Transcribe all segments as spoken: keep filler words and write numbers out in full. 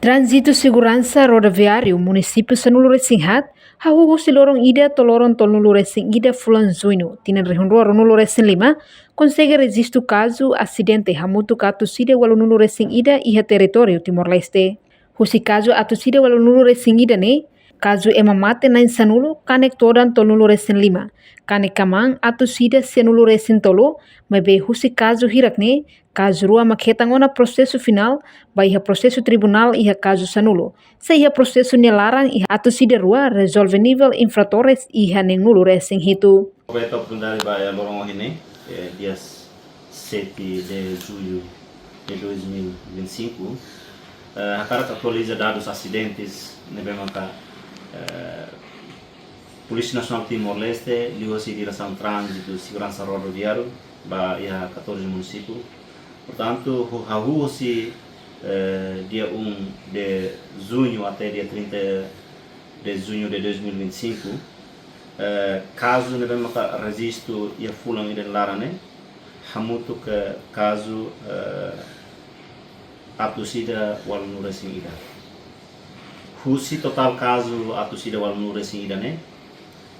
Tránzitu Seguransa Rodoviáriu Munisípiu sanulu-resin-haat hahú husi loron ida to'o loron tolunulu-resin-ida fulan Juñu, tinan rihun rua ruanulu-resin-lima, konsege rejistu kazu asidente hamutuk atus ida ualunulu-resin-ida iha territóriu Timor-Leste. Husi kazu atus ida ualunulu-resin-ida ne'e, kazu ema mate na'in sanulu, kanek todan tolunulu-resin-lima, kanek kamaan atus ida sianulu-resin-tolu, maibé husi kazu hirak ne'e, kazu rua mak hetan ona prosesu finál ba iha prosesu tribunál iha kazu sanulu. Se iha prosesu nia laran iha atus ida rua rezolve nivel infratores iha neenulu-resin-hitu. Aproveita oportunidade ba iha loron ohin ne'e, eh, dia sete de julho de dois mil e vinte e cinco, eh, hakarak atualiza dadus asidentes ne'ebé maka, eh, Polísia Nasionál Timor-Leste, liuhosi Diresaun Tránzitu Seguransa Rodoviáriu, ba iha catorze munisípiu. Portantu, hu-, hahú husi, eh, dia um de junho até dia trinta de junho de dois mil e vinte e cinco, eh, kazu ne'ebé maka rejistu iha fulan ida nia laran ne'e, hamutuk kazu, eh, atus ida ualunulu-resin-ida. Husi totál kazu atus ida ualunulu-resin-ida ne'e,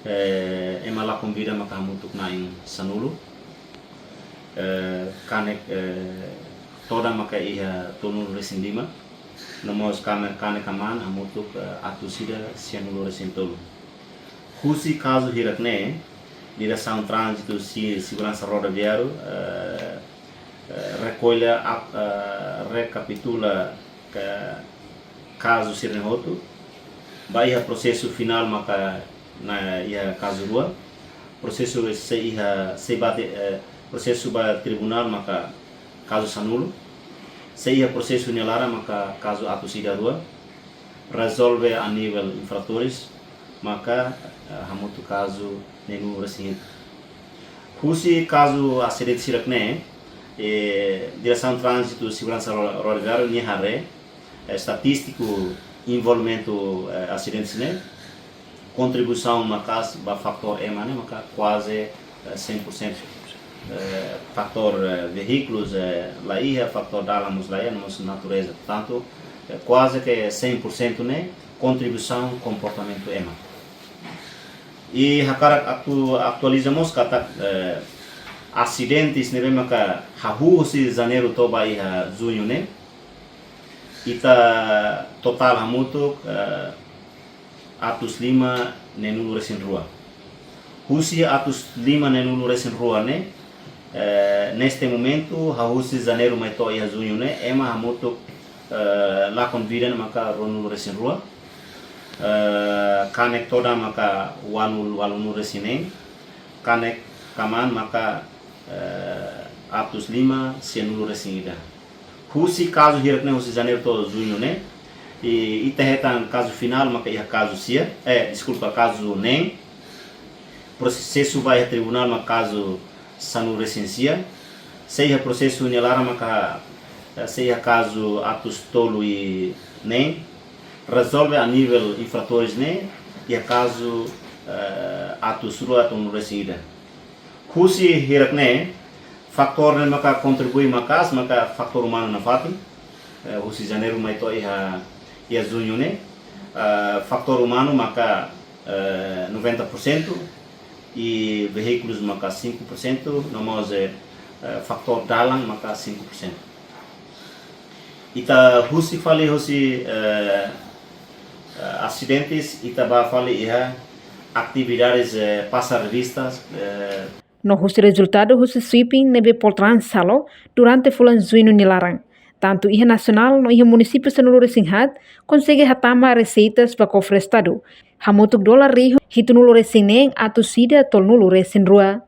eh, ema lakon vida maka hamutuk na'in sanulu, eh, kanek, eh, todan maka iha tolunulu-resin-lima, no mós kanek, kanek kamaan hamutuk, eh, atus ida sianulu-resin-tolu. Husi kazu hirak ne'e, Diresaun Tránzitu Se-, Seguransa Rodoviáriu, eh, eh, rekolla, ap-, eh, rekapitula ka-, kazu sira-ne'e hotu. Ba iha prosesu finál maka na'in, iha kazu rua. Prosesu se iha, se ba te-, eh, prosesu ba tribunál maka kazu sanulu. Se iha prosesu nia laran maka kazu atus ida rua. Rezolve a nivel infratores maka, eh, hamutuk kazu neenulu-resin-hitu. Husi kazu asidente hirak ne'e, eh, Diresaun Tránzitu Seguransa Ro-, Rodoviáriu nia haree, eh, estatístiku envolvimentu, eh, asidentes ne'e, kontribuisaun maka'as ba fatór ema ne'e maka kuaze, eh, cem por cento. Eh, fatór, eh, veíkulus, eh, la iha, fatór dalan mós la iha, no mós natureza. Portantu, eh, kuaze ke cem por cento ne'e kontribuisaun komportamentu ema. I hakarak atu-, atualiza mós katak, eh, asidentes ne'ebé maka hahú husi Janeiru to'o ba iha Juñu ne'e, ita totál hamutuk, eh, atus lima neenulu-resin-rua. Husi atus lima neenulu-resin-rua ne'e, eh, neste momentu, hahú husi Janeiru mai to'o iha Juñu ne'e, ema hamutuk, eh, lakon vida ne'e maka ruanulu-resin-rua. Eh, kanek todan maka ualunulu-resin-neen. Kanek kamaan maka, eh, atus lima sianulu-resin-ida. Husi kazu hirak ne'e, husi Janeiru to'o Juñu ne'e, i, ita hetan kazu finál maka iha kazu sia, eh, deskulpa, kazu neen. Prosesu ba iha tribunál maka kazu sanulu-resin-sia. Se iha prosesu nia laran maka, eh, se iha kazu atus tolu-resin-neen. Rezolve a nivel infratores ne'e iha kazu, eh, atus rua tolunulu-resin-ida. Husi hirak ne'e, fatór ne'e maka kontribui maka'as maka fatór umanu nafatin. Eh, husi Janeiru mai to'o iha, iha Juñu ne'e, eh, fatór umanu maka, eh, noventa por cento, i veíkulus maka cinco por cento, no mós, eh, eh, fatór dalan maka cinco por cento. Ita husik fali husi, eh, eh, asidentes, ita bá fali iha atividades, eh, pasa revistas, eh. No husi rezultadu husi sweeping ne'ebé Poltrans halo durante fulan Juñu nia laran, tantu iha nasionál no iha munisípiu sanulu-resin-haat konsege hatama reseitas ba kofre Estadu hamutuk dolar rihun hitunulu-resin-neen atus ida tolunulu-resin-rua.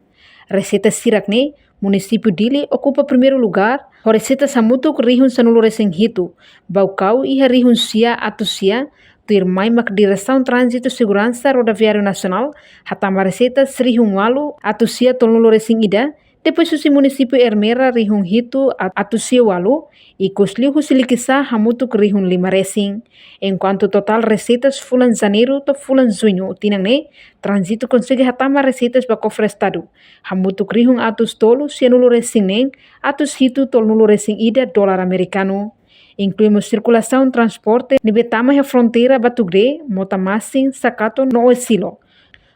Reseita sira-ne'e, munisípiu Dili okupa primeiru lugar ho reseitas hamutuk rihun sanulu-resin-hitu, Baucau iha rihun sia atus sia, tuirmai mak Diresaun Tránzitu Seguransa Rodoviáriu Nasionál hatama reseitas rihun ualu atus sia tolunulu-resin-ida, depois husi munisípiu Ermera rihun hitu atus sia ualu, ikus liu husi Likisá hamutuk rihun lima resin. Enkuantu totál reseitas fulan Janeiru to'o fulan Juñu tinan ne'e, Tránzitu konsege hatama reseitas ba kofre Estadu hamutuk rihun atus tolu sianulu-resin-neen atus hitu tolunulu-resin-ida dolar amerikanu. Inklui mós sirkulasaun transporte ne'ebé tama iha fronteira ba Tugré, Motamasin, Sakato no Oesilo.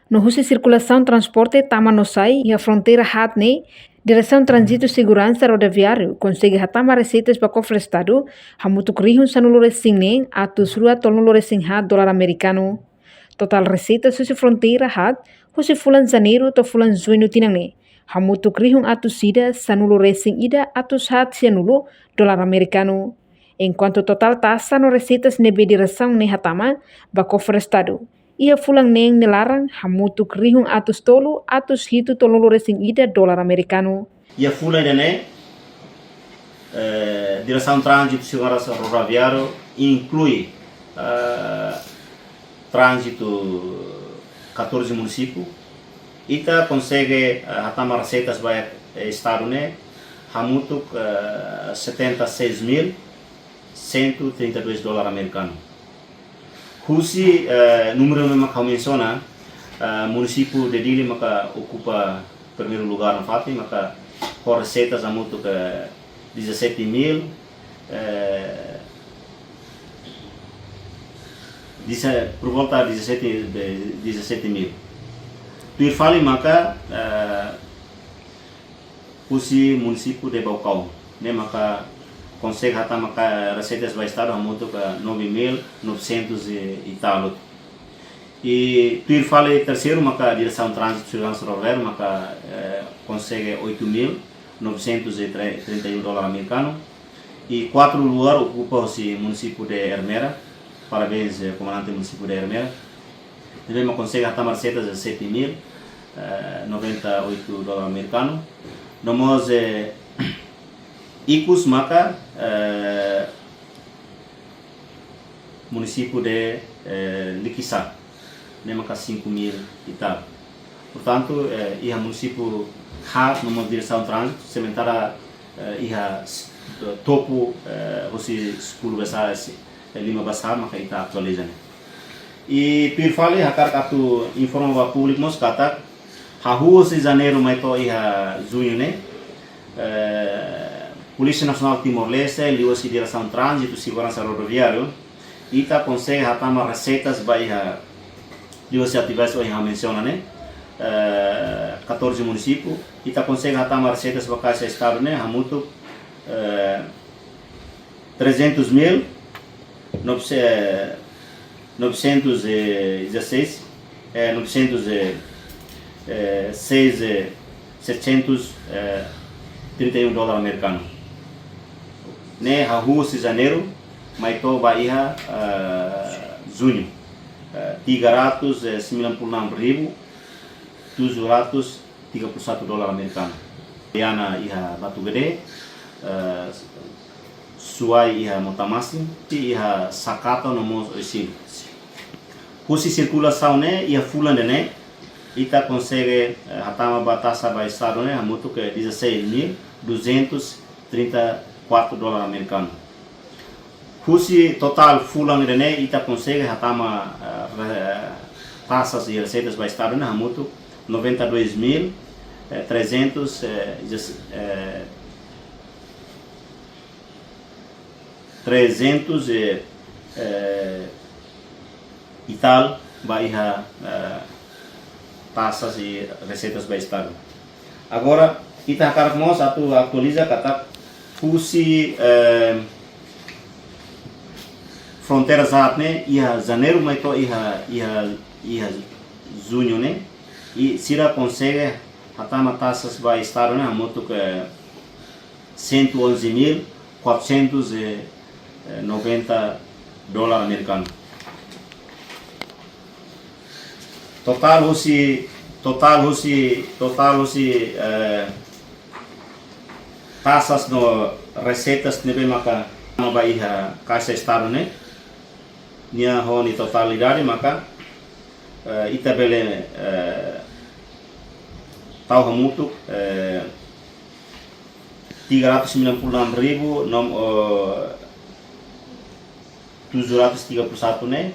No husi sirkulasaun transporte tama no sai iha fronteira haat ne'e, Diresaun Tránzitu Seguransa Rodoviáriu konsege hatama reseitas ba kofre Estadu hamutuk rihun sanulu-resin-neen atus rua tolunulu-resin-haat dolar amerikanu. Totál reseitas husi fronteira haat husi fulan Janeiru to'o fulan Juñu tinan ne'e hamutuk rihun atus ida sanulu-resin-ida atus haat sianulu dolar amerikanu. Enkuantu totál taxa no reseitas ne'ebé diresaun ne'e hatama ba kofre Estadu iha fulan neen nia laran hamutuk rihun atus tolu atus hitu tolunulu-resin-ida dolar amerikanu. Iha fulan ida-ne'e, eh, Diresaun Tránzitu Seguransa Rodoviáriu inklui, eh, tránzitu katorze munisípiu, ita konsege, eh, hatama reseitas ba, eh, Estadu ne'e hamutuk, eh, setenta e seis mil cento e trinta e dois dolar amerikanu. Husi, eh, númeru ne'ebé maka ha'u mensiona, eh, munisípiu de Dili maka okupa primeiru lugár nafatin, maka ho reseitas hamutuk dezassete mil, eh, deza-, por volta dezassete, de dezassete mil. Tuir fali maka, eh, husi munisípiu de Baucau, ne'e maka konsege hatama reseitas ba Estadu hamutuk nove mil novecentos e tal. I tuir fali terseiru maka Diresaun Tránzitu Seguransa Rodoviáriu maka, eh, konsege oito mil novecentos e trinta e um dolar amerikanu. I kuartu lugár okupa husi munisípiu de Ermera. Parabéns, eh, komandante munisípiu de Ermera. Ne'ebé maka konsege hatama reseitas dezassete mil, eh, noventa e oito dolar amerikanu. No mós, eh, ikus maka, eh, munisípiu de, eh, Liquiçá, ne'e maka cinco mil e tal. Portantu, eh, iha munisípiu haat no mós Diresaun Tránzitu, sementara, eh, iha s-, topu, eh, husi sepuluh besar, si-, eh, lima besar maka ita atualiza ne'e. I tuir fali hakarak atu informa ba públiku mós katak, hahú husi Janeiru mai to'o iha Juñu ne'e, eh, Polísia Nasionál Timor-Leste, liuhusi Diresaun Tránzitu Seguransa Rodoviáriu, ita konsege hatama reseitas ba iha, liuhusi atividade ohin ha'u mensiona ne'e, eh, katorze munisípiu, ita konsege hatama reseitas ba Kaixa Estadu ne'e hamutuk, eh, trezentos mil, nove-, eh, novecentos e dezasseis, eh, novecentos e seis, eh, setecentos e trinta e um dolar amerikanu. Ne'e hahú husi Janeiru mai to'o ba iha, eh, Juñu. Eh, tiga ratus sembilan puluh enam ribu tujuh ratus tiga puluh satu dolar amerikanu. Liana iha Batugade, eh, Suai iha Motamasin, iha Sakato no mós Oesilo. Husi sirkulasaun ne'e, iha fulan ida-ne'e, ita konsege, eh, hatama ba taxa ba Estadu ne'e, hamutuk dezasseis mil duzentos trinta e quatro dolar amerikanu. Husi totál fulan ida-ne'e ita konsege hatama, eh, re-, taxas i reseitas ba Estadu ne'e hamutuk noventa e dois mil, eh, trezentos, eh, dez-, eh, trezentos e, eh, e tal ba iha, eh, taxas i reseitas ba Estadu. Agora, ita hakarak mós atu atualiza katak husi, eh, fronteira haat ne'e, iha Janeiru mai to'o iha, iha, iha Juñu ne'e, i sira konsege hatama taxas ba Estadu ne'e hamutuk cento e onze mil quatrocentos e noventa dolar amerikanu. Totál husi, totál husi, totál husi, eh, taxas no reseitas ne'ebé maka tama ba iha Kaixa Estadu ne'e, nia ho nia totalidade maka, eh, ita bele, eh, tau hamutuk, eh, tiga ratus sembilan puluh enam ribu nom-, eh, tujuh ratus tiga puluh satu ne'e,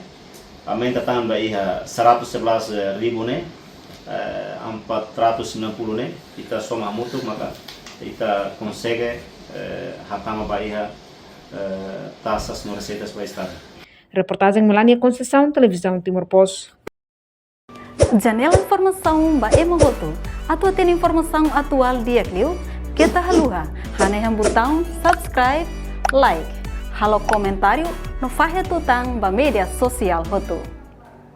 aumenta tan ba iha seratus sebelas ribu ne'e, eh, empat ratus sembilan puluh ne'e, ita soma hamutuk maka ita konsege, eh, hatama ba iha, eh, taxas no receitas ba Estadu. Reportajen Melania Conceição, Televizaun Timor Post. Janela informasaun ba ema hotu. Atu hatene informasaun atuál di'ak liu, keta haluha hanehan butaun subscribe, like, halo komentáriu no fahe tutan ba média sosiál hotu.